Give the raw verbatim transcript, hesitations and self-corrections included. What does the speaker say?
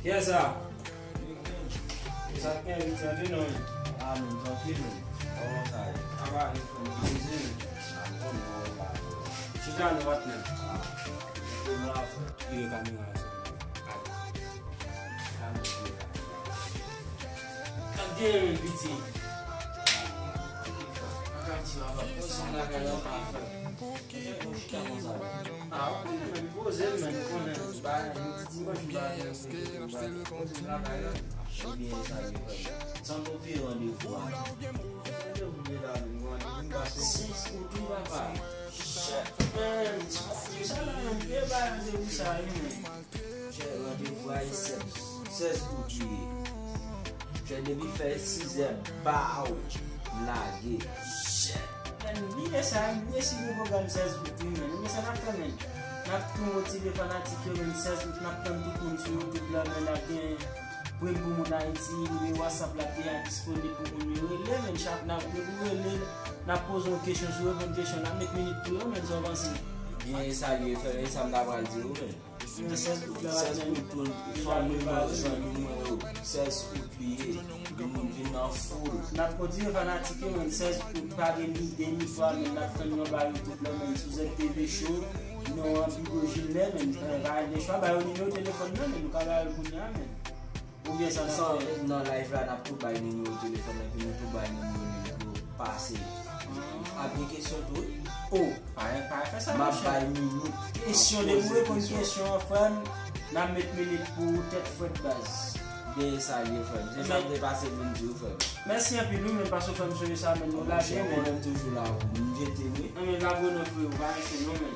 Kiyès sa? Sa k gen vit antre non. Ah, men, trankil, men. Kòman sa ye? Sa va, nou fè nou plezi, men. Ah, kòman ou la? Chita nou, patnè. Ah. Vire kamera sa. Tande, men, piti. Mwen ka di w, apa, pwochen lakay la, ou pa fè. Mwen chita konsa. Ah, ou konnen, men, poze, men, ou konnen, ba, yon ti dimanch, m pa gen anyen, m pa gen poze lakay la. Ebyen, sa ye, frè m. San nou peye randevou a. Randevou de la, men, randevou m pase. Sèz out, wi, papa. Shit, man. Sa la, men, peye ba randevou sa, wi, men. Chè, randevou a e sèz, sèz out li ye. Chè, depi fè sizè, baw, lage. Chè, men, bliye sa, bliye si gen pwogram sèz out, wi, men. Men sa n ap fè, men. N ap tou motive fanatik yo, men, sèz out, n ap tann tout moun sou YouTube la, men, n ap gen prim pou moun Ayiti, nimewo WhatsApp la te a disponib pou moun yo rele, men, chak n ap, depi w rele, n ap poze w kesyon, si w reponn kesyon, n ap met minit pou yo, men, sa w panse? Byen, e sa li ye, frè, e sa m ta pral di w, men. Sèz out la, sèz out, fanmi mwen, zanmi mwen yo, sèz out li ye. Vin, vin nan foul. N ap kontinye fanatik yo, men sèz out pa gen ni de ni twa, men n ap tann yo ba yo tout lè, men sou Z T V Show, non an Bigo Gilbert, men, eh, pa gen chwa, ba yo nimewo telefòn nan, men nou ka ba yo kounye a, men. Oubyen sa n ap fè? Nan live la, n ap tou bay nimewo telefòn nan, epi nou tou bay nimewo nou pou pase. A gen kesyon tou, wi. O, pa, pa fè sa, monchè. M ap bay minit. Kesyon, depi w reponn kesyon an, frè m, n ap met minit pou ou, tèt frèt, baz. Byen sa ye, frè m. Se sa m te pase vin di w, frè m. Mèsi anpil, wi, men, paske w fè m sonje sa, men, nou lage, men. Mwen menm toujou la, wi. M jete, wi. Non, men, lage non, frè, ou pa rete, non, men.